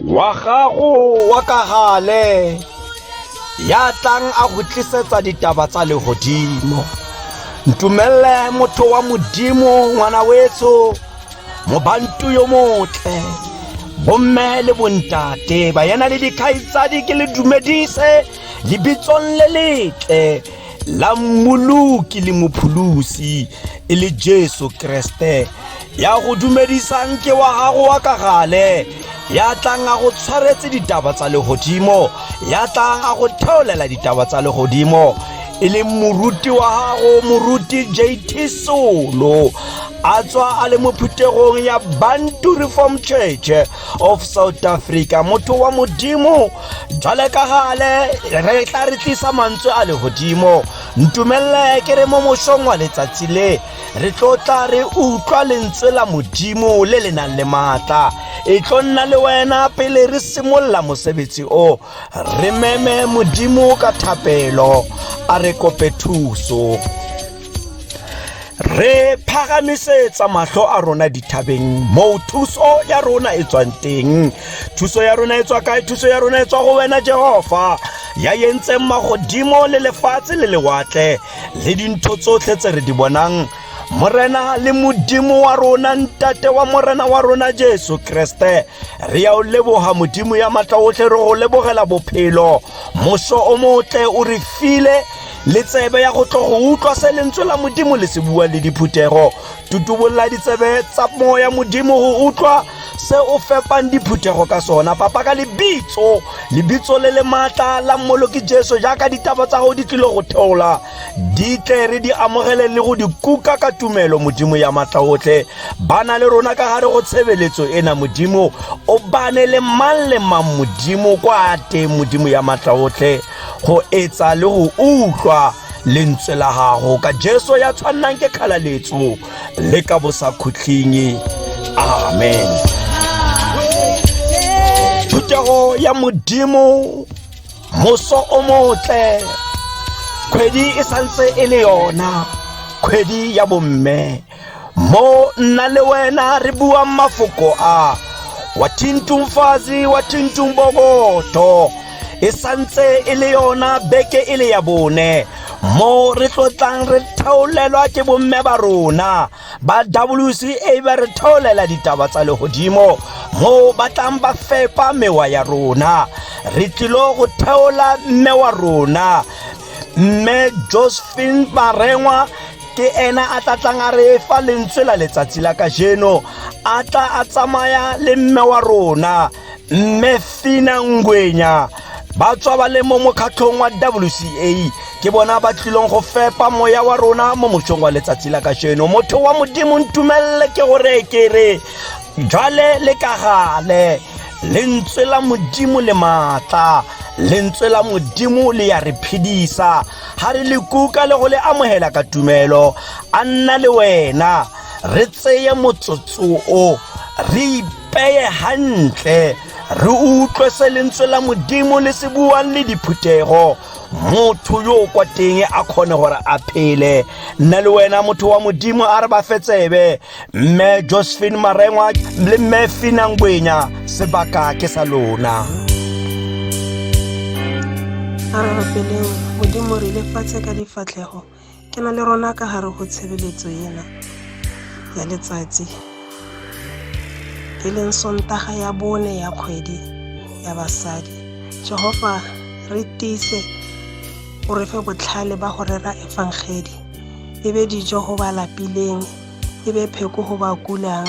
Wa gago wa ka gale ya tlang a go tlisetsa ditaba tsa legodimo. Ntumelle motho wa Modimo, ngwana wetso, mobantu yo motle, bomme le bontate, baena le dikgaitsadi, ke le dumedise lebitsong le letle la Mmoloki le Mopholosi e le Jesu Kriste. Ya go dumedisang ke wa gago wa ka gale, ya tlang a go tshwaretse ditaba tsa legodimo, ya tlang a go theolela ditaba tsa legodimo, e leng moruti wa gago, moruti JT Solo, a tswa a le mo phuthegong ya Bantu Reform Church of South Africa. Motho wa Modimo, jwale ka gale re tla re tlisa mantswe a legodimo. Ntumelle ke re mo mosong wa letsatsi le re tlo tla re utlwa lentswe la Modimo le le nang le maatla. E tlo nna le wena pele re simolola mosebetsi o. Re meme Modimo ka thapelo, a re kope thuso. Re phagamisetsa mahlo a rona dithabeng moo thuso ya rona e tswang teng. Thuso ya rona e tswa kae? Thuso ya rona e tswa go wena Jehova, ya entseng magodimo le lefatshe le lewatle le dintho tsotlhe tse re di bonang. Morena le Modimo wa rona, Ntate wa Morena wa rona Jesu Kriste, re ya o leboga Modimo ya matla otlhe, re go lebogela bophelo, moso o motle o re file le tsebe ya go tlo go utlwa se lentswe la Modimo le se bua le diphuthego. Tutubolola ditsebe tsa moya Modimo go utlwa se o fepang diphuthego ka sona. Papa, ka lebitso, lebitso le le maatla la Mmoloki Jesu, jaaka ditaba tsa gago di tlile go theola, di tle re di amogele le go di kuka ka tumelo. Modimo ya matla otlhe, bana le rona ka gare go tshebeletso ena. Modimo, o bane le mang le mang Modimo kwa teng, Modimo ya matla otlhe, go etsa le go utlwa lentswe la gago ka Jesu ya tshwannang ke kgalaletso le ka bosakhutleng. Amen. Thutego ya Modimo, moso o motle. Kgwedi e santse e le yona kgwedi ya bomme, mo nna le wena re buang mafoko a wa thintumfazi wa thintumbokoto. E santse e le yona beke e le ya bone mo re tlotlang re theolelwa ke bomme ba rona ba WCA, ba re theolela ditaba tsa legodimo mo ba tlang ba fepa mewa ya rona. Re tlilo go theola mme wa rona, mme Josephine Marengwa, ke ena a tlatlang a re fa lentswe la letsatsi la kajeno, a tla a tsamaya le mme wa rona, mme Fina Ngwenya, ba tswa ba le mo mokgatlhong wa WCA. Ke bona ba tlilong go fepa moya wa rona mo mosong wa letsatsi la kajeno. Motho wa Modimo, ntumelle ke gore ke re jwale le ka gale, lentswe la Modimo le maatla, lentswe la Modimo le ya re phedisa ha re le kuka le go le amogela ka tumelo. A nna le wena re tseye motsotso o, re ipeye hantle, re utlwe se lentswe la Modimo le se buang le diphuthego, motho yo kwa teng a kgone gore a phele. Nna le wena, motho wa Modimo, a re ba fetsebe mme Josephine Marengwa le mme Fina Ngwenya, sebaka ke sa lona. A re rapeleng. Modimo, re ile fatshe ka difatlhego, ke na le rona ka gare go tshebeletso ena ya letsatsi e leng Sontaga ya bone ya kgwedi ya basadi. Jehova, re tiise, o re fe botlhale ba go rera efangedi, e be dijo go ba lapileng, e be pheko go ba kulang,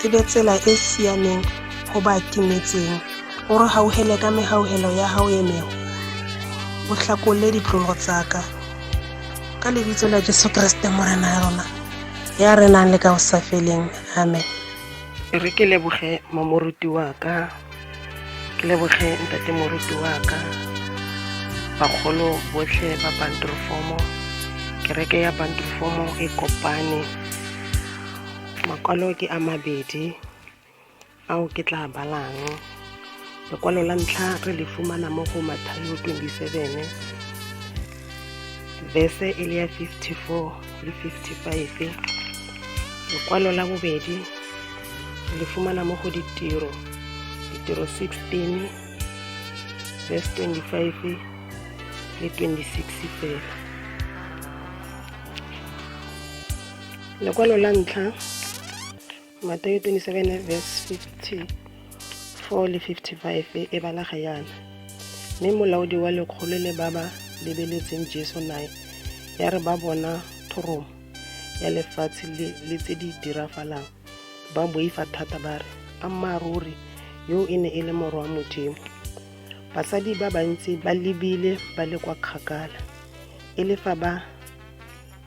e be tsela e siameng go ba timetseng. O re hauhele ka mehauhelo ya hao e meholo, o hlakole ditlolo tsa ka, ka lebitso la Jesu Kriste Morena ya rona, ya re nang le ka ho sa feleng. Amen. E re ke leboge mamoruti wa ka, ke leboge ntate moruti wa ka, bagolo botlhe ba Banturefomo, kereke ya Banturefomo e kopane. Makwalo ke a mabedi ao ke tla balang. Lekwalo la ntlha re le fumana mo go Mathaio 27, verse e le ya 54 le 55. Lekwalo la bobedi re le fumana mo go Ditiro, Ditiro 16 verse 25 le 26 fela. Lekwalo la ntlha, Mateo 27 verse 54 le 55 e balega yana. Mme molaodi wa lekgolo le ba ba lebeletseng Jesu nae ya re ba bona thoromo ya lefatshe le tse di dirafalang, ba boifa thata ba re, Ammaaruri yo e ne e le Morwa Modimo. Basadi ba bantsi ba lebile ba le kwa kgakala, e le fa ba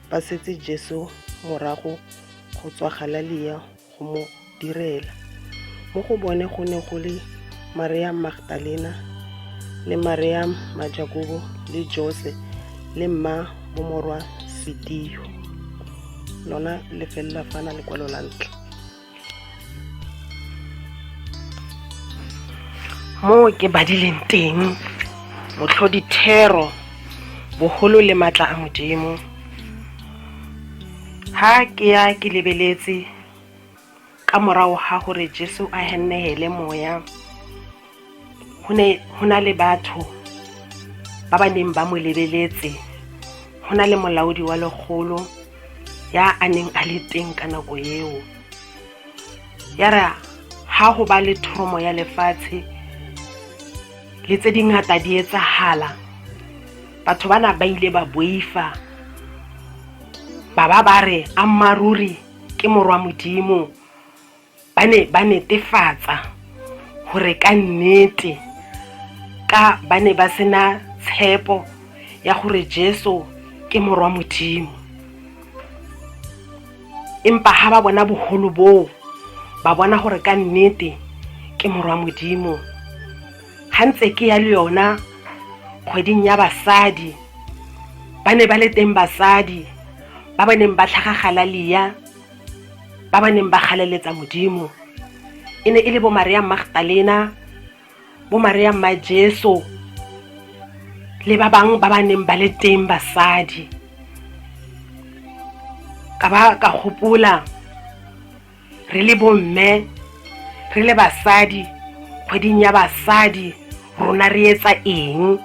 ba setse Jesu morago go tswa Galalia go mo direla. Mo go bone go ne go le Marea Magdalena le Marea Majakobo le Jose le mma bomorwa Setio. Lona le felela fana lekwalo la ntlha. Mo ke badileng teng motlhodithero bogolo le matla a Modimo. Ha ke ya ke lebeletse ka morago ga gore Jesu a hennegele moya, go ne go na le batho ba ba neng ba mo lebeletse, go na le molaodi wa lekgolo ya a neng a le teng ka nako eo. Ya re ha go ba le thoromo ya lefatshe le tse dingata di etsahala, batho bana ba ile ba boifa, ba ba ba re ammaruri ke Morwa Modimo. Ba ne ba netefatsa gore ka nnete ka ba ne ba sena tshepo ya gore Jesu ke Morwa Modimo. Empa ha ba bona boholo boo, ba bona gore ka nnete ke Morwa Modimo. Ha ntse ke ya le yona kgweding ya basadi, ba ne ba le teng basadi ba ba neng ba tlhaga Galalia, ba ba neng ba galeletsa Modimo. E ne e le bo Maria Magdalena, bo Maria mma Jesu le ba bangwe ba ba neng ba le teng basadi. Ka ba ka gopola re le bomme, re le basadi, kgweding ya basadi rona re etsa eng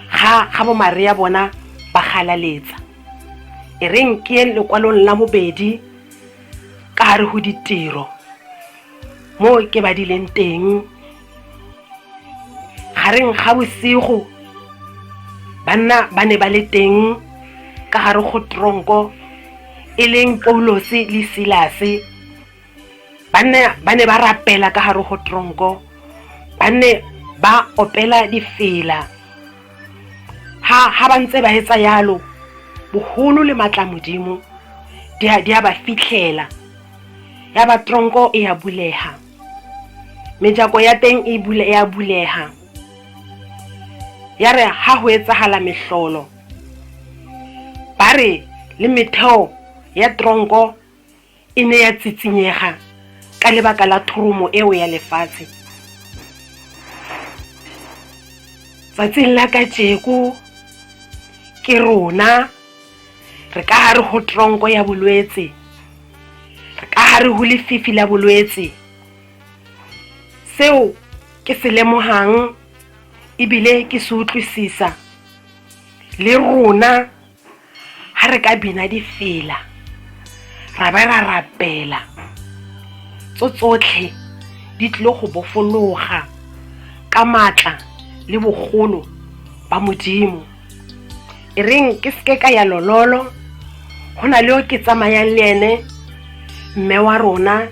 ga ga bo Maria bona ba galaletsa. E reng ke ye lekwalong la bobedi ka gare go Ditiro mo ke badileng teng, gareng ga bosigo banna ba ne ba le teng ka gare go tronko, e leng Paulose le Silase. Banna ba ne ba rapela ka gare go tronko, ba ne ba opela difela. Ha ha ba ntse ba etsa yalo, boholo le matla Modimo di a ba fitlhela. Ya ba tronko e a bulega, mejako ya teng e bule e a bulega. Ya re ha ho etsahala mehlolo, ba re le metheo ya tronko e ne ya tsitsinyega ka lebaka la thoromo eo ya lefatshe. Tsatsing la kajeko ke rona re ka gare go tronko ya bolwetse, re ka gare go lefifi la bolwetse. Seo ke se lemogang ebile ke se utlwisisa, le rona ha re ka bina difela ra ba ra rapela, tso tsotlhe di tlile go bofologa ka maatla le bogolo ba Modimo. E reng ke seke ka ya lololo, go na le yo ke tsamayang le ene, mme wa rona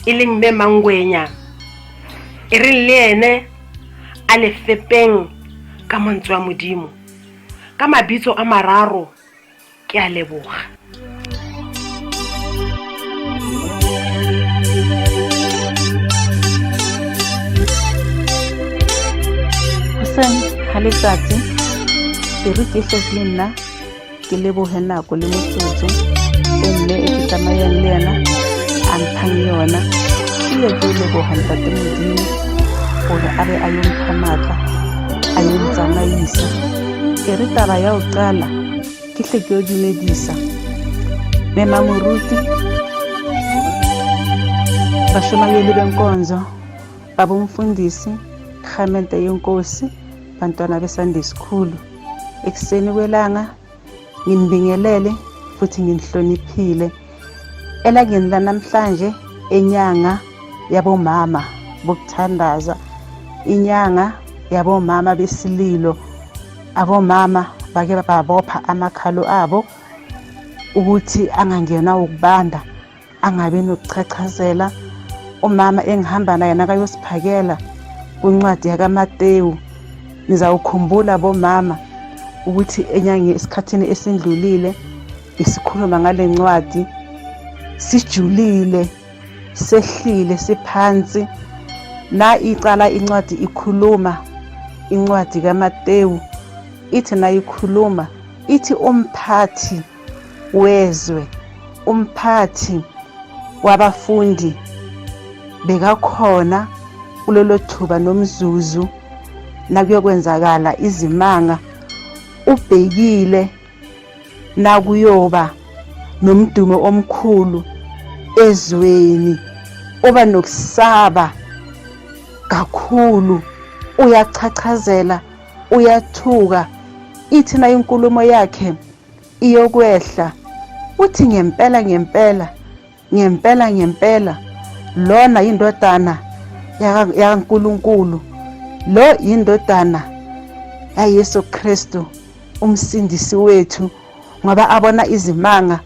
e leng mme Mangwenya. E reng le ene a le fepeng ka mantswe a Modimo. Ka mabitso a mararo ke a leboga. Hoseng ha letsatsi e re ke hle le nna ke lebohe nako le motsotso e mme e ke tsamayang le yena a mphang yona. Ebile ke leboga ntate Modimo gore a be a yo mpha maatla, a yo ntsamaisa. E re taba ya ho qala ke hle ke yo dumedisa Mema Moruti, bashumayeli benkonzo. Baba umfundisi, Rhamente yenkosi, bantwana beSunday School. Ekuseni kwelanga nginibingelele futhi nginihloniphile. Elangeni lanamhlanje enyanga yabomama bokuthandaza, inyanga yabomama besililo, abomama bake babopha amakhalo abo ukuthi angangenwa ukubanda angabi nokuchachazela. Umama engihamba naye nakayosiphakela kwincwadi yakaMatewu, nizawukhumbula bomama ukuthi enyangeni esikhathini esindlulile besikhuluma ngale ncwadi, sijulile sehlile siphansi. Na icala incwadi ikhuluma, incwadi kaMatewu ithi nayikhuluma ithi umphathi wezwe, umphathi wabafundi bekakhona kulelo thuba nomzuzu nakuyokwenzakala izimanga, ubhekile nakuyoba nomdumo omkhulu ezweni, uba nokusaba kakhulu, uyachachazela, uyathuka. Ithi na inkulumo yakhe iyokwehla, uthi ngempela ngempela ngempela ngempela lona yindodana yakaNkulunkulu, lo yindodana yaYesu Kristu umsindisi wethu, ngoba abona izimanga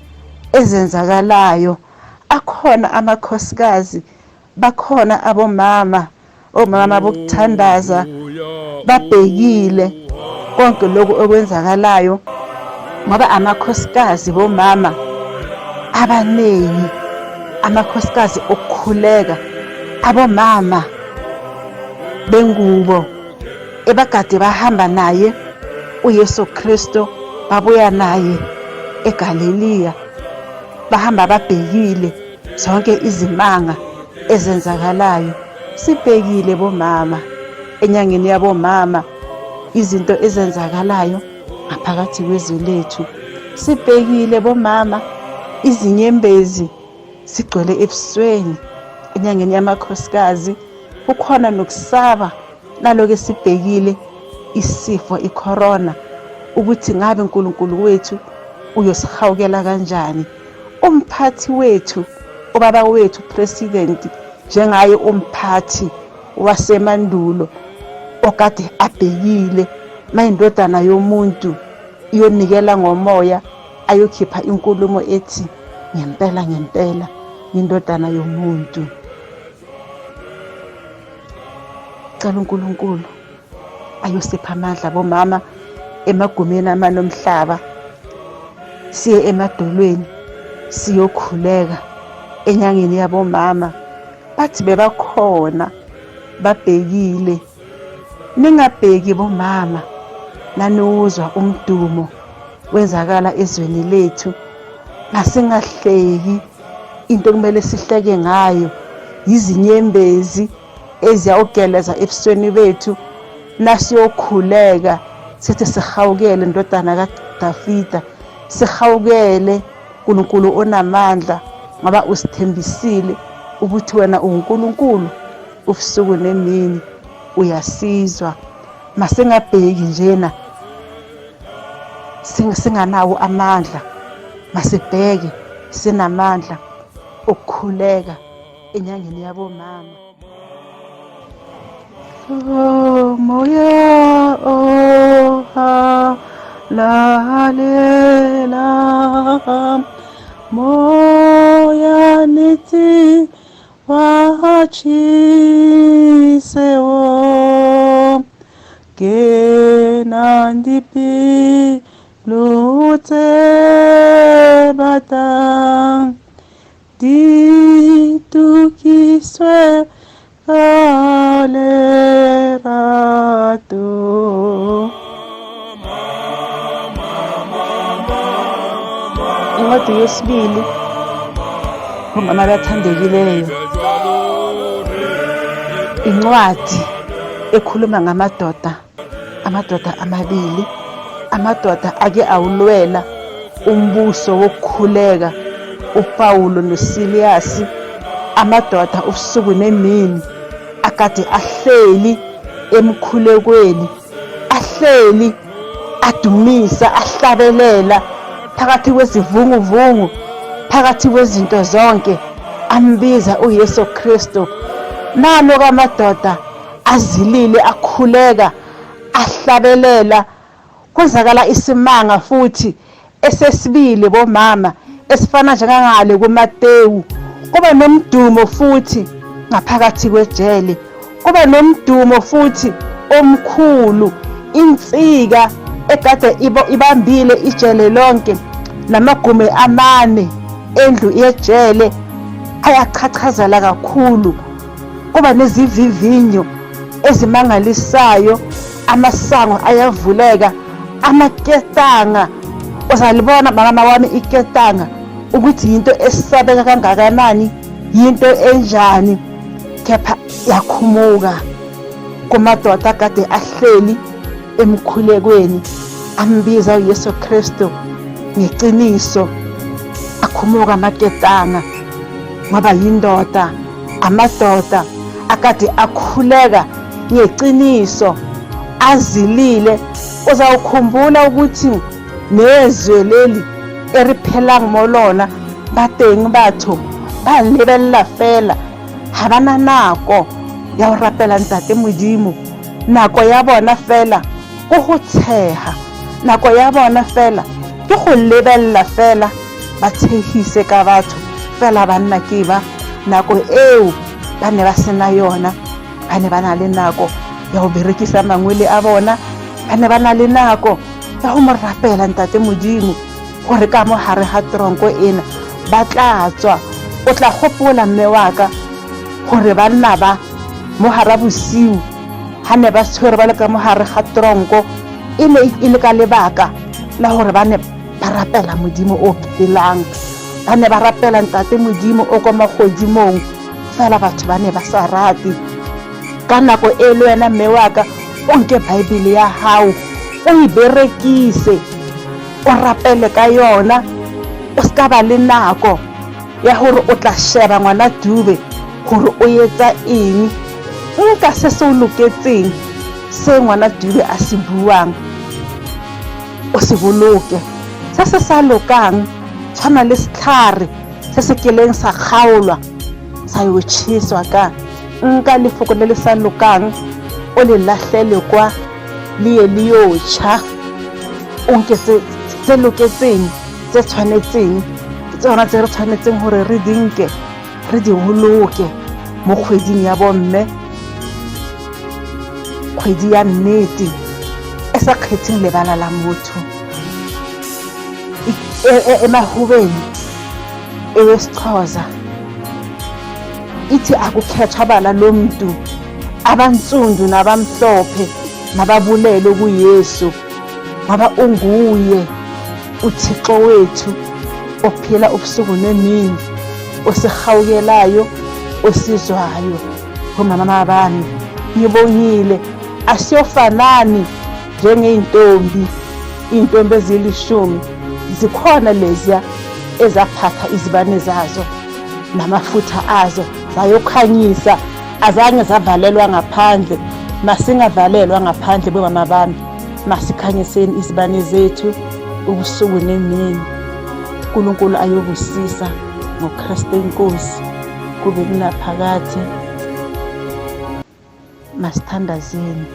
ezenzakalayo. Akhona amakhosikazi, bakhona abomama, omama bokuthandaza, babhekile konke lokhu okwenzakalayo, ngoba amakhosikazi bomama abaningi, amakhosikazi okukhuleka, abomama bengubo ebagade bahamba naye uYesu Kristu, babuya naye eGaliliya, bahamba babhekile zonke izimanga ezenzakalayo. Sibhekile bomama enyangeni yabomama izinto ezenzakalayo ngaphakathi kwezwe lethu. Sibhekile bomama izinyembezi sigcwele ebusweni enyangeni yamakhosikazi, kukhona nokusaba naloke sibhekile isifo icorona ukuthi ngabe uNkulunkulu wethu uyosihawukela kanjani. Umphathi wethu, ubaba wethu president, njengaye umphathi wasemandulo okade abhekile mayindodana yomuntu iyonikela ngomoya, ayokhipha inkulumo ethi ngempela ngempela indodana yomuntu. Cela uNkulunkulu ayosipha amandla bomama emagumeni amane omhlaba, siye emadolweni siyokhuleka enyangeni yabomama. Bathi bebakhona babhekile. Ningabheki bomama naniwuzwa umdumo wenzakala ezweni lethu, masingahleki. Into okumele sihleke ngayo yizinyembezi eziyawugeleza ebusweni bethu nasiyokhuleka sithi sihawukele ndodana kaDavida, sihawukele uNkulunkulu onamandla, ngoba usithembisile ukuthi wena uwuNkulunkulu ubusuku nemini uyasizwa. Masingabheki njena singanawo amandla, masibheke sinamandla okukhuleka enyangeni yabomama. Oh, moya oh lalela moya nithi watshisewo ke nandiphi lutse batang ditukiswe ka lerato. Incwadi yesibili bomama abathandekileyo, incwadi ekhuluma ngamadoda, amadoda amabili, amadoda ake awulwela umbuso wokukhuleka, uPawulo noSiliyasi, amadoda ubusuku nemini. akade ahleli emkhulekweni, ahleli adumisa, ahlabelela phakathi kwezivunguvungu, phakathi kwezinto zonke, ambiza uYesu Kristu. Nalo kamadoda azilile, akhuleka, ahlabelela. Kwenzakala isimanga futhi esesibili bomama esifana njengangale kuMatewu, kube nomdumo futhi ngaphakathi kwejele, kube nomdumo futhi omkhulu, insika ekade ibambile ijele lonke namagume amane endlu yejele ayachachazela kakhulu, kuba nezivivinyo ezimangalisayo, amasango ayavuleka, amaketanga uzalibona mama wami iketanga ukuthi yinto esabeka kangakanani, yinto enjani, kepha yakhumuka kumadoda kade ahleli emkhulekweni ambiza uYesu Kristu ngeqiniso, akhumuka amaketanga ngoba yindoda, amadoda akade akhuleka ngeqiniso azilile. Uzawukhumbula ukuthi nezwe leli eriphelang mo lona ba teng batho ba lebelela fela, ga ba na nako ya go rapela Ntate Modimo. Nako ya bona fela ke go tshega, nako ya bona fela ke go lebelela fela, ba tshegise ka batho fela. Banna ke ba nako eo ba ne ba sena yona, ba ne ba na le nako ya go berekisa mangwele a bona, ba ne ba na le nako ya go mo rapela Ntate Modimo gore ka mo gare ga tronko ena ba tla tswa. O tla gopola mme wa ka gore banna ba mo gara bosiu ga ne ba tshwere ba le ka mo gare ga tronko, e ne e le ka lebaka la gore ba ne ba rapela Modimo o phelang, ba ne ba rapela Ntate Modimo o kwa magodimong, fela batho ba ne ba sa rate. Ka nako e le wena mme wa ka o nke Baebele ya gago o e berekise, o rapele ka yona, o se ka ba le nako ya gore o tla sheba ngwana Dube gore o etsa eng. Nka se se o loketseng se ngwana Dube a se buang, o se boloke. Se se sa lokang tshwana le setlhare se se keleng sa kgaolwa sa yo tšheswa. Ka nka lefoko le le sa lokang o le lahlele kwa le ye le yo tšha, o nke tse loketseng, tse tshwanetseng, ke tsona tse re tshwanetseng gore re di nke, re di boloke mo kgweding ya bomme, kgwedi ya nnete e sa kgetheng lebala la motho, emahubeni ewesiXhosa ithi akukhethwa bala lomntu, abantsundu nabamhlophe mababulele kuYesu, ngoba unguye uThixo wethu ophila ubusuku nemini, osihawukelayo, osizwayo. Bomama bami, ngibongile, asiyofanani njengey'ntombi, iy'ntombi ezilishumi zikhona leziya ezaphatha izibane zazo namafutha azo zayokhanyisa, azange zavalelwa ngaphandle. Masingavalelwa ngaphandle bomama bami, masikhanyiseni izibane zethu ubusuku nemini. uNkulunkulu ayobusisa ngoKristu inkosi kube kunaphakade. Masithandazeni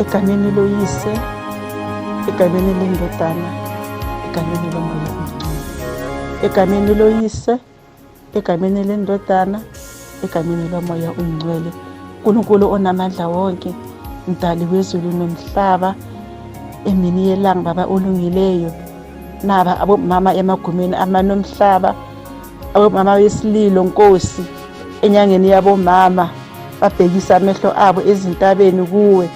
egameni loYise, egameni leNdodana, egameni loMoya oNgcwele. Egameni loYise, egameni leNdodana, egameni loMoya oNgcwele. uNkulunkulu onamandla wonke, mdali wezulu nomhlaba, emini yelanga baba olungileyo, naba abomama emagumeni amanomhlaba, abomama besililo Nkosi, enyangeni yabomama babhekisa amehlo abo ezintabeni kuwe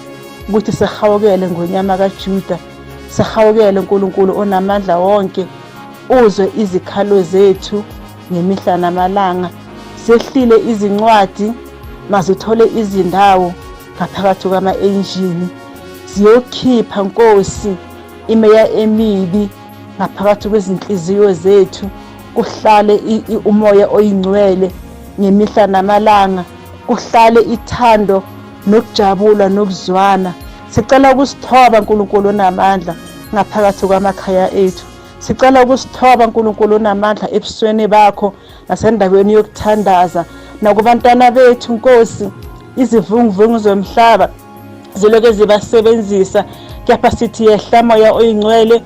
ukuthi sihawukele ngonyama kaJuda, sihawukele uNkulunkulu onamandla wonke, uzwe izikhalo zethu ngemihla namalanga. Sehlile izincwadi, mazithole izindawo ngaphakathi kwama-enjini, ziyokhipha Nkosi imeya emibi ngaphakathi kwezinhliziyo zethu, kuhlale umoya oyingcwele ngemihla namalanga. Kuhlale ithando nokujabula nokuzwana. Sicela ukusithoba uNkulunkulu onamandla ngaphakathi kwamakhaya ethu. Sicela ukusithoba uNkulunkulu onamandla ebusweni bakho nasendaweni yokuthandaza nakubantwana bethu Nkosi. Izivunguvungu zomhlaba ziloke zibasebenzisa, kepha sithi yehla moya oyingcwele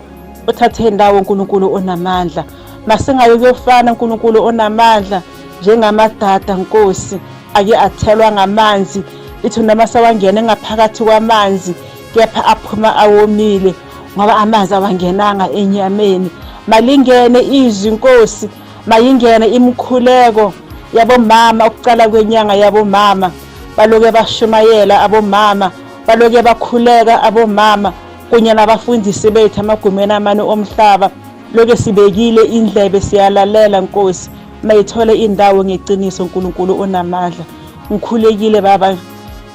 uthathe indawo uNkulunkulu onamandla. Masingayo kuyofana uNkulunkulu onamandla njengamadada Nkosi, ake athelwa ngamanzi, ithi noma sawangene ngaphakathi kwamanzi kepha aphuma awomile, ngoba amanzi awangenanga enyameni. Malingene izwi Nkosi, mayingene imikhuleko yabomama, ukucala kwenyanga yabomama, baloke bashumayela abomama, baloke bakhuleka abomama kunye nabafundisi bethu amagumeni amane omhlaba. Loke sibekile indlebe siyalalela Nkosi, mayithole indawo ngeqiniso uNkulunkulu onamandla. Ngikhulekile Baba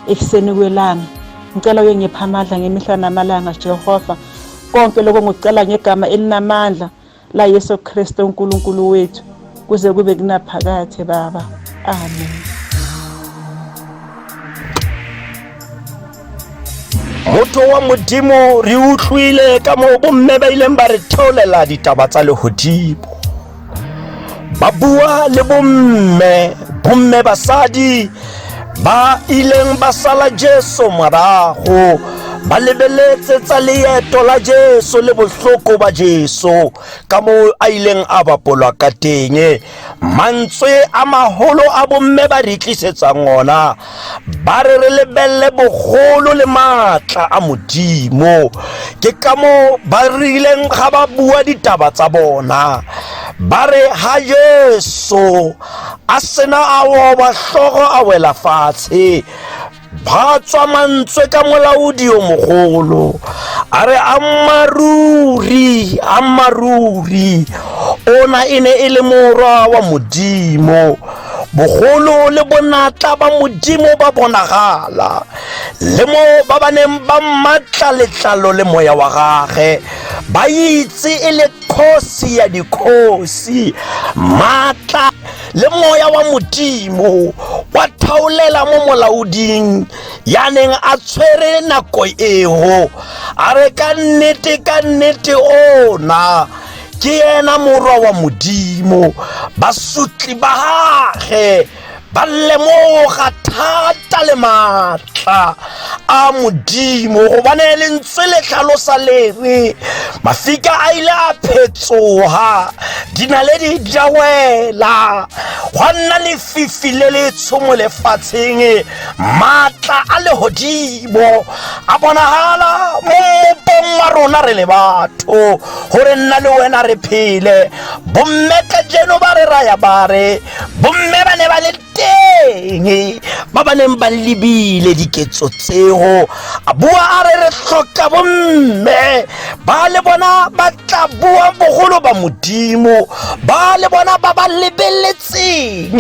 ekuseni kwelanga, ngicela uyongipha amandla ngemihla namalanga Jehova. Konke lokho ngikucela ngegama elinamandla la Yesu Kristu uNkulunkulu wethu, kuze kube kunaphakade Baba. Amen. Motho wa Modimo, re utlwile ka moo bomme ba ileng ba re theolela ditaba tsa lehodimo. Ba bua le bomme, bomme basadi ba ileng ba sala Jesu morago, ba lebeletse tsa leeto la Jesu le bohloko ba Jesu ka moo a ileng a bapolwa ka teng. Mantswe a maholo a bomme ba re tlisetsang ona, ba re re lebelle bogolo le maatla a Modimo. Ke ka moo ba rileng ga ba bua ditaba tsa bona, ba re ha Jesu a sena a oba hlogo a wela fatshe, ba tswa mantswe ka molaodi yo mogolo a re ammaruri, ammaruri ona e ne e le morwa wa Modimo. Bogolo le bonatla ba Modimo ba bonagala le mo ba ba neng ba mmatla letlalo le moya wa gage, ba itse e le kgosi ya dikgosi. Maatla le moya wa Modimo wa thaolela mo molaoding ya neng a tshwere nako eo, a re ka nnete, ka nnete ona ke yena morwa wa Modimo. Basotli ba gage ba lemoga thata le maatla a Modimo, gobane lentswe le tlhalosa le re mafika a ile a phetsoga, dinaledi di a wela, gwa nna lefifi le letsho mo lefatsheng. Maatla a legodimo a bonagala mo mmopong wa rona re le batho, gore nna le wena re phele. Bomme kajeno ba re raya ba re bomme ba ne ba le teng ba ba neng ba lebile diketso tseo. A bua a re re hloka bomme ba le bona ba tla bua bogolo ba Modimo, ba le bona ba ba lebeletseng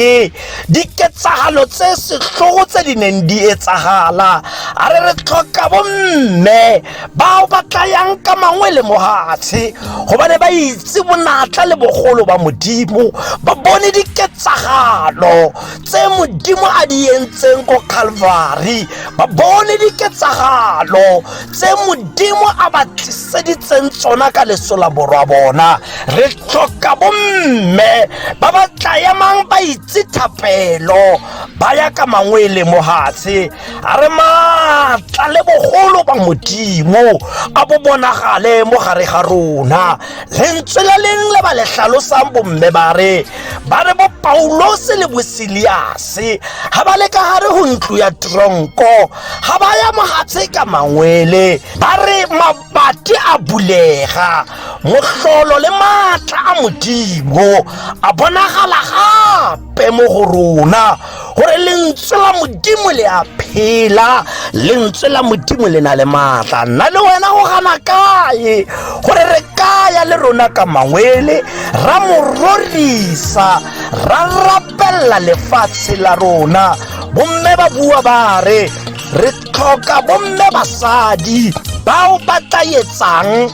diketsagalo tse sehlogo tse di neng di etsagala. A re re tlhoka bomme bao ba tla yang ka mangwe le mohatshe, gobane ba itse bonatla le bogolo ba Modimo, ba bone diketsagalo tse Modimo a di entseng ko Calvary, ba bone diketsagalo tse Modimo a ba tliseditseng tsona ka leso la borwa bona. Re tlhoka bomme ba ba tla emang ba itse thapelo, ba ya ka mangwele mohatshe. A re maatla le bogolo ba Modimo a bo bonagale mo gare ga rona. Lentswe le leng le ba le hlalosang bomme ba re, ba re bo Paulose le bo Siliase ga ba le ka gare go ntlo ya tronko, ga ba ya mohatshe ka mangwele, ba re mabati a bulega, mohlolo le maatla a Modimo a bonagala gape mo go rona, gore lentswe la Modimo le a phela, lentswe la Modimo le na le maatla. Nna le wena go gana kae gore re kaya le rona ka mangwele ra mo rorisa, ra rapella lefatshe la rona. Bomme ba bua ba re re tlhoka bomme basadi bao ba tla etsang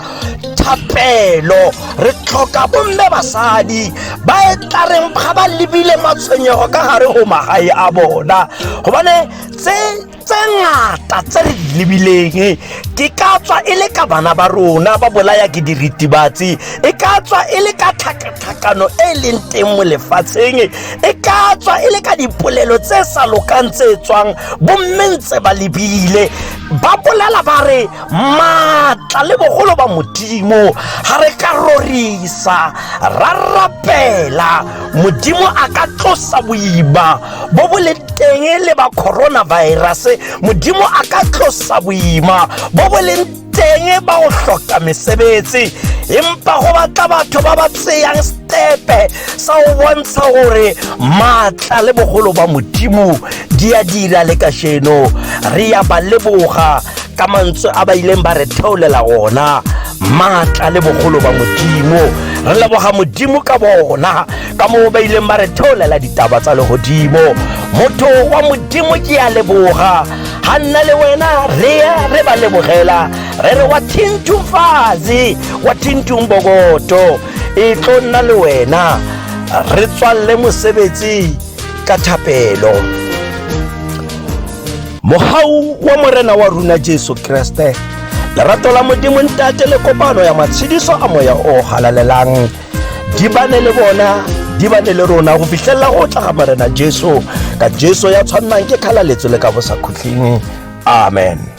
Thapelo, re tlhoka bomme basadi ba e tla reng ga ba lebile matshwenyego ka gare go magae a bona, gobane tse tse ngata tse re di lebileng ke ka tswa e le ka bana ba rona ba bolaya ke diritibatsi, e ka tswa e le ka tlhakatlhakano e leng teng mo lefatsheng, e ka tswa e le ka dipolelo tse sa lokang tse tswang bomme ntse ba lebile ba bolela ba re maatla le bogolo ba Modimo. Ga re ka rorisa ra rapela Modimo, a ka tlosa boima bo bo le teng le ba coronavirus. Modimo a ka tlosa boima bo bo leng teng ba go hloka mesebetsi, empa go batla batho ba ba tseyang stepe sa go bontsha gore maatla le bogolo ba Modimo di a dira. Le kasheno re ya ba leboga ka mantswe a ba ileng ba re theolela gona, maatla le bogolo ba Modimo. Re leboga Modimo ka bona, ka moo ba ileng ba re theolela ditaba tsa legodimo. Motho wa Modimo, ke a leboga ga nna le wena re ya re ba lebogela, re re wa thintumfazi wa thintumbokoto e tlo nna le wena re tswalle mosebetsi ka thapelo. Mogau wa Morena wa rona Jesu Kriste, lerato la Modimo Ntate le kopano ya matshediso a Moya o Halalelang di bane le bona, di bane le rona go fitlhelela go tla ga Morena Jesu. Ka Jesu ya tshwannang ke kgalaletso le ka bosakhutleng. Amen.